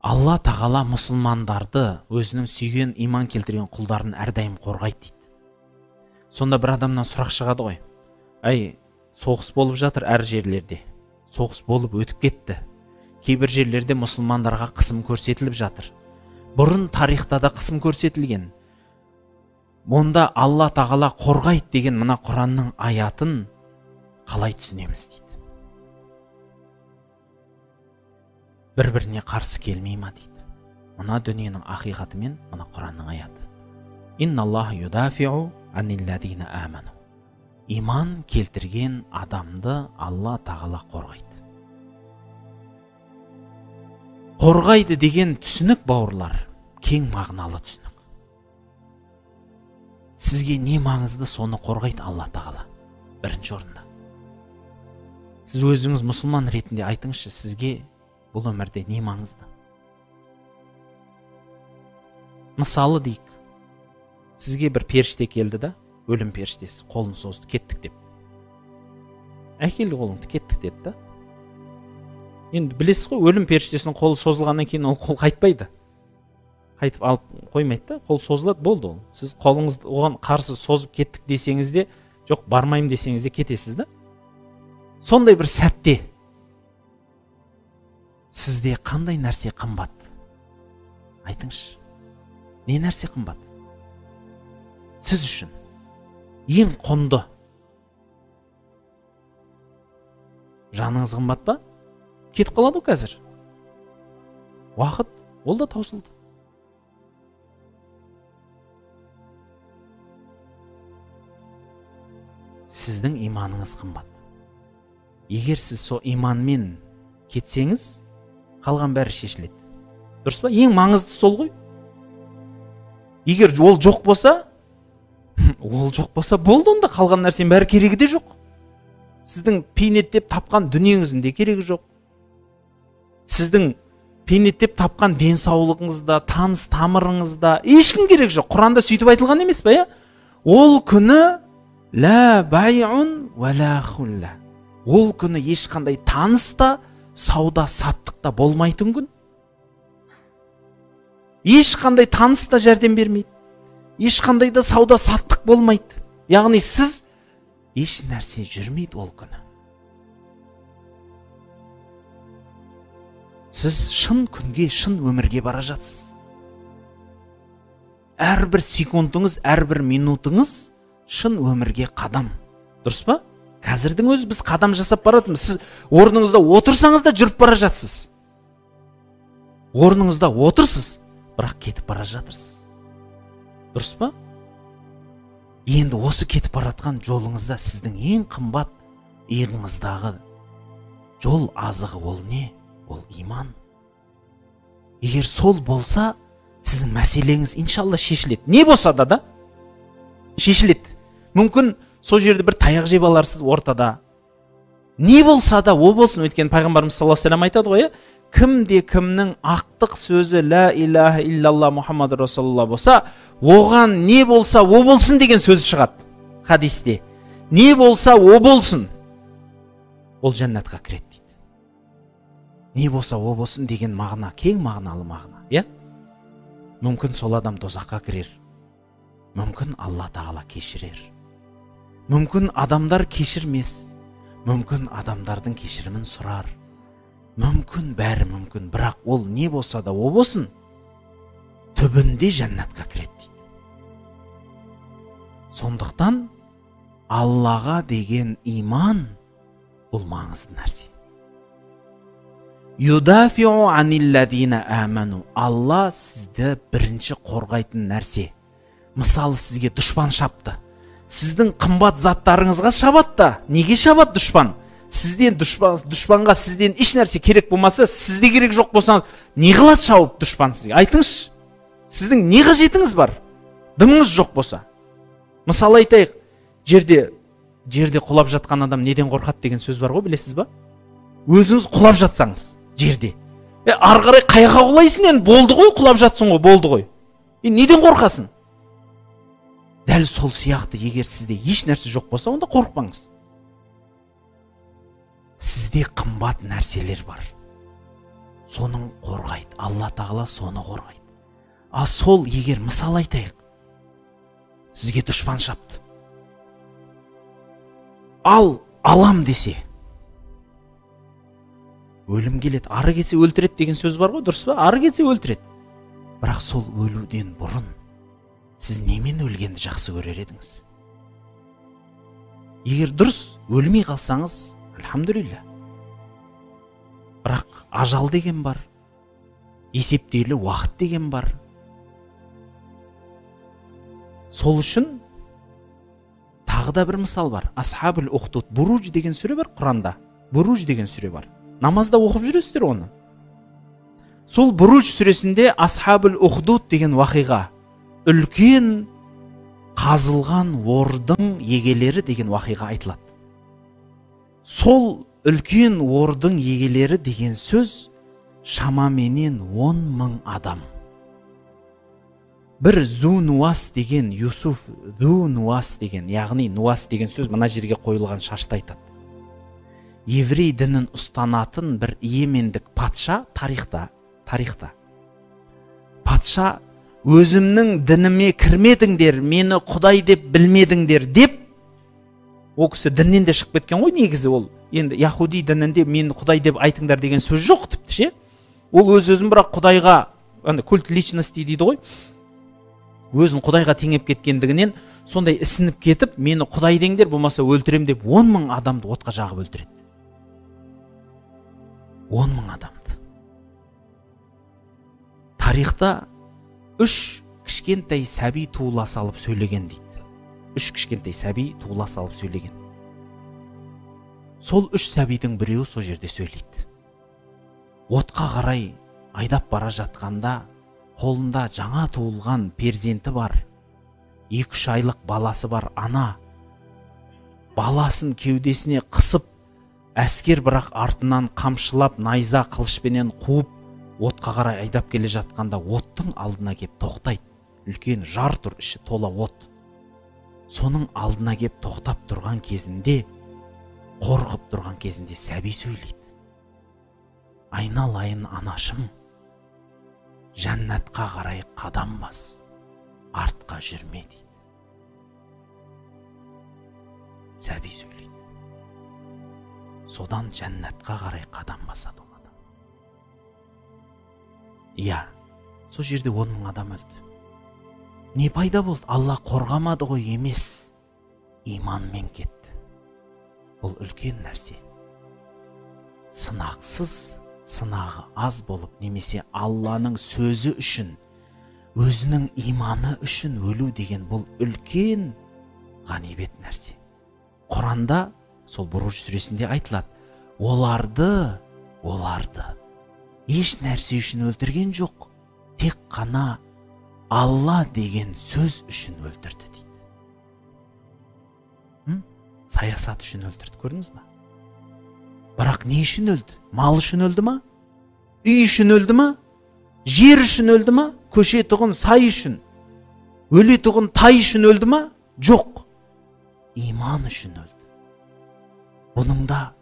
Алла тағала мұсылмандарды, өзінің сүйген, иман келтірген құлдарын әрдайым қорғайды дейді. Сонда бір адамнан сұрақ шығады ғой. Әй, соғыс болып жатыр әр жерлерде. Соғыс болып өтіп кетті. Кейбір жерлерде мұсылмандарға қысым көрсетіліп жатыр. Бұрын тарихта да қысым көрсетілген. Онда Алла тағала қорғайды деген мына Құранның аятын қалай түсінеміз дейді. Бір-біріне қарсы келмей ма дейді. Мына дүниенің ақиқаты мен мына Құранның аяты. Инналлаха юдафиу анилладина аману. Иман келтірген адамды Алла тағала қорғайды. Қорғайды деген түсінік, бауырлар, кең мағыналы түсінік. Сізге не маңызды, соны қорғайды Алла тағала. Бірінші орында. Сіз өзіңіз мұсылман ретінде айтыңызшы, сізге бұл өмірде не маңызды? Мысалы дейік, сізге бір періште келді да, өлім періштесі, қолын созды, кеттік деп. Әкел қолыңды, кеттік деді да. Енді білесіз ғой, өлім періштесінің қолы созылғаннан кейін ол қол қайтпайды. Қайтып алып қоймайды да, қол созылады, болды ол. Сіз қолыңызды оған қарсы созып кеттік десеңіз де, жоқ бармаймын десеңіз де кетесіз да. Сондай бір сәтте сізде қандай нәрсе қымбат? Айтыңызшы. Не нәрсе қымбат? Сіз үшін ең құнды. Жаныңыз қымбат па? Кетіп қалады ғой қазір. Уақыт, ол да таусылды. Сіздің иманыңыз қымбат. Егер сіз сол иманмен кетсеңіз, қалған бәрі шешіледі. Дұрыс па? Ең маңызды сол ғой. Егер ол жоқ болса, ол жоқ болса болды, онда қалған нәрсенің бәрі керегі де жоқ. Сіздің пейнеттеп тапқан дүниеңіздің де керегі жоқ. Сіздің пейнеттеп тапқан денсаулығыңызда, таныс тамырыңызда ешкім керек жоқ. Құранда сөйтіп айтылған емес па, иә? Ол күні ла бай'ун ва ла хулла. Ол күні ешқандай таныс та, сауда саттық та болмайтын күн. Ешқандай таныс та жәрдем бермейді. Ешқандай да сауда саттық болмайды. Яғни сіз еш нәрсе жүрмейді ол күні. Сіз шын күнге, шын өмірге бара жатсыз. Әрбір секундыңыз, әрбір минутыңыз шын өмірге қадам. Дұрыс па? Қазірдің өзі біз қадам жасап баратырмыз. Сіз орныңызда отырсаңыз да жүріп бара жатсыз. Орныңызда отырсыз, бірақ кетіп бара жатырсыз. Дұрыс па? Енді осы кетіп баратқан жолыңызда сіздің ең қымбат иығыңыздағы жол азығы ол не? Ол иман. Егер сол болса, сіздің мәселеңіз иншалла шешіледі. Не болса да да шешіледі. Мүмкін сол жерде бір таяқ жеп аларсыз ортада. Не болса да о болсын. Өйткені пайғамбарымыз саллаллаху алейхи вассалам айтады ғой, кімде кімнің ақтық сөзі ла илаха иллалла Мухаммад расулалла болса, оған не болса о болсын деген сөз шығады хадисте. Не болса о болсын, ол жәннатқа кіреді дейді. Не болса о болсын деген мағына кең мағыналы мағына, иә? Мүмкін сол адам тозаққа кірер. Мүмкін Алла тағала кешірер. Мүмкін адамдар кешірмес. Мүмкін адамдардың кешірімін сұрар. Мүмкін, бәрі мүмкін, бірақ ол не болса да о болсын, түбінде жәннатқа кіреді дейді. Сондықтан Аллаға деген иман бұл маңызды нәрсе. Юдафиу анилладина аману. Алла сізді бірінші қорғайтын нәрсе. Мысалы, сізге дұшпан шапты. Сіздің қымбат заттарыңызға шабады да. Неге шабады дұшпан? Сізден дұшпанға сізден еш нәрсе керек болмаса, сізде керек жоқ болсаңыз, не қылады шауып дұшпан сізге? Айтыңызшы. Сіздің не қажетіңіз бар? Дымыңыз жоқ болса. Мысалы айтайық, жерде құлап жатқан адам неден қорқады деген сөз бар ғой, білесіз ба? Өзіңіз құлап жатсаңыз жерде. Ары қарай қаяққа құлайсың енді, болды ғой, құлап жатсың ғой, болды ғой. Неден қорқасың? Дәл сол сияқты, егер сізде еш нәрсе жоқ болса, онда қорықпаңыз. Сізде қымбат нәрселер бар. Соның қорғайды, Алла тағала соны қорғайды. Ал сол егер мысал айтайық, сізге дұшпан шапты. Ал алам десе, өлім келеді, ары кетсе өлтіреді деген сөз бар ғой, дұрыс па? Ары кетсе өлтіреді. Бірақ сол өлуден бұрын сіз немен өлгенді жақсы көрер едіңіз? Егер дұрыс өлмей қалсаңыз, альхамдулилля. Бірақ ажал деген бар, есептеулі уақыт деген бар. Сол үшін тағы да бір мысал бар. Асхабул ухдуд, Буруж деген сүре бар Құранда. Буруж деген сүре бар. Намазда оқып жүресіздер оны. Сол Буруж сүресінде Асхабул ухдуд деген уақиға, үлкен қазылған ордың егелері деген уақиға айтылады. Сол үлкен ордың егелері деген сөз шамаменен 10 мың адам. Бір Зу Нуас деген, Юсуф Зу Нуас деген, яғни Нуас деген сөз мына жерге қойылған шашты айтады. Еврей дінін ұстанатын бір йемендік патша тарихта. Патша өзімнің дініме кірмедіңдер, мені Құдай деп білмедіңдер деп, ол кісі діннен де шығып кеткен ғой негізі ол. Енді яхуди дінінде мені Құдай деп айтыңдар деген сөз жоқ тіпті ше. Ол өз өзін бірақ Құдайға, ана культ личности дейді ғой, өзін Құдайға теңеп кеткендігінен сондай ісініп кетіп, мені Құдай деңдер, болмаса өлтірем деп 10 мың адамды отқа жағып өлтіреді. 10 мың адамды. Тарихта 3 кішкентай сәби туыла салып сөйлеген дейді. 3 кішкентай сәби туыла салып сөйлеген. Сол 3 сәбидің біреуі сол жерде сөйлейді. Отқа қарай айдап бара жатқанда қолында жаңа туылған перзенті бар, 2-3 айлық баласы бар ана баласын кеудесіне қысып, әскер бірақ артынан қамшылап, найза қылышпенен қуып, отқа қарай айдап келе жатқанда оттың алдына кеп тоқтайды. Үлкен жар тұр, іші тола от. Соның алдына кеп тоқтап тұрған кезінде, қорқып тұрған кезінде сәби сөйлейді. Айналайын анашым, жәннатқа қарай қадам бас, артқа жүрме дейді. Сәби сөйлейді. Содан жәннатқа қарай қадам басады ол адам. Иә, сол жерде 10 мың адам өлді. Не пайда болды? Алла қорғамады ғой емес, иманмен кетті. Бұл үлкен нәрсе. Сынақсыз, сынағы аз болып, немесе Алланың сөзі үшін, өзінің иманы үшін өлу деген бұл үлкен ғанибет нәрсе. Құранда сол Буруж сүресінде айтылады. Оларды еш нәрсе үшін өлтірген жоқ, тек қана Алла деген сөз үшін өлтірді дейді. Саясат үшін өлтірді, көрдіңіз ба? Бірақ не үшін өлді? Мал үшін өлді ма? Үй үшін өлді ма? Жер үшін өлді ма? Көшетұғын сай үшін, өлетұғын тай үшін өлді ма? Жоқ. Иман үшін өлді. Бұның да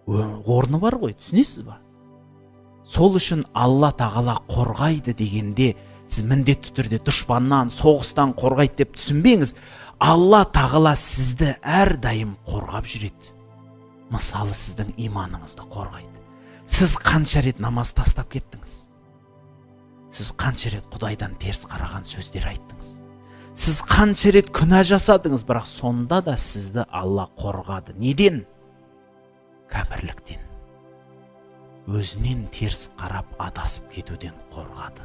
орны бар ғой, түсінесіз ба? Сол үшін Алла тағала қорғайды дегенде, сіз міндетті түрде дұшпаннан, соғыстан қорғайды деп түсінбеңіз. Алла тағала сізді әрдайым қорғап жүреді. Мысалы, сіздің иманыңызды қорғайды. Сіз қанша рет намаз тастап кеттіңіз? Сіз қанша рет Құдайдан теріс қараған сөздер айттыңыз? Сіз қанша рет күнә жасадыңыз, бірақ сонда да сізді Алла қорғады. Неден? Кәпірліктен. Өзінен теріс қарап адасып кетуден қорғады.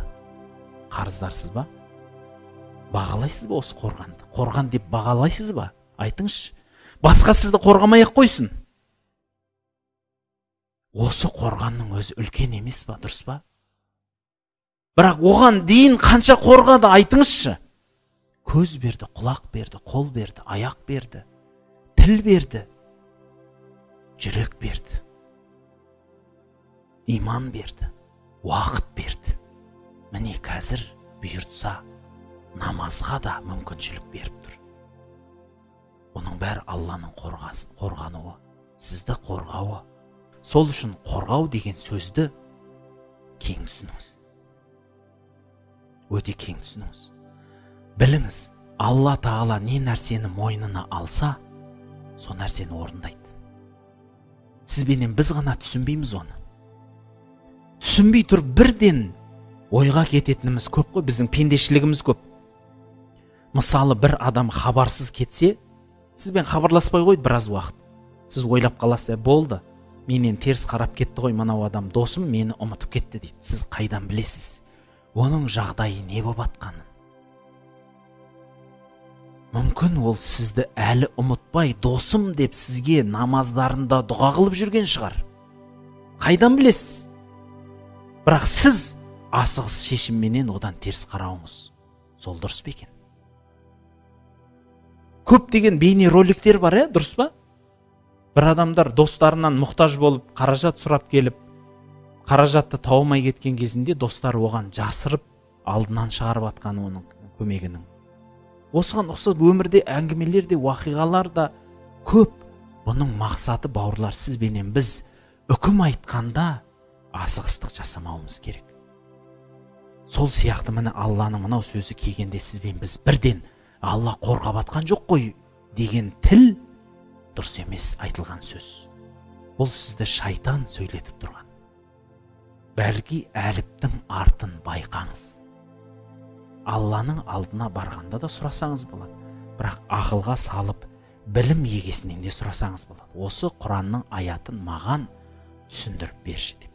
Қарыздарсыз ба? Бағалайсыз ба осы қорғанды? Қорған деп бағалайсыз ба? Айтыңызшы. Басқа сізді қорғамай ақ қойсын. Осы қорғанның өзі үлкен емес па, дұрыс па? Бірақ оған дейін қанша қорғады, айтыңызшы. Көз берді, құлақ берді, қол берді, аяқ берді, тіл берді, жүрек берді, иман берді, уақыт берді. Міне қазір бұйыртса намазға да мүмкіншілік беріп тұр. Оның бәрі Алланың қорғануы, сізді қорғауы. Сол үшін қорғау деген сөзді Кең түсініңіз. Өте кең түсініңіз. Біліңіз, Алла Тағала не нәрсені мойнына алса, сол нәрсені орындайды. Сізбенен біз ғана түсінбейміз оны. Түсінбей тұрып бірден ойға кететініміз көп қой, біздің пендешілігіміз көп. Мысалы, бір адам хабарсыз кетсе, сізбен хабарласпай қойды біраз уақыт. Сіз ойлап қаласыз, болды, менен теріс қарап кетті ғой мынау адам, досым мені ұмытып кетті дейді. Сіз қайдан білесіз оның жағдайы не болып атқанын? Мүмкін ол сізді әлі ұмытпай, досым деп сізге намаздарында дұға қылып жүрген шығар. Қайдан білесіз? Бірақ сіз асығыс шешімменен одан теріс қарауыңыз сол дұрыс па екен? Көптеген бейне роликтер бар, дұрыс па? Бір адамдар достарынан мұқтаж болып қаражат сұрап келіп, қаражатты таумай кеткен кезінде достары оған жасырып, алдынан шығарып атқан оның көмегінің. Осыған ұқсас өмірде әңгімелер де, уақиғалар да көп. Бұның мақсаты, бауырлар, сіз бенен біз үкім айтқанда асығыстық жасамауымыз керек. Сол сияқты міне Алланың мынау сөзі келгенде сіз бен біз бірден Алла қорғап атқан жоқ қой деген тіл дұрыс емес айтылған сөз. Бұл сізді шайтан сөйлетіп тұрған. Бәлки әліптің артын байқаңыз. Алланың алдына барғанда да сұрасаңыз болады. Бірақ ақылға салып, білім егесінен де сұрасаңыз болады. Осы Құранның аятын маған түсіндіріп берші деп.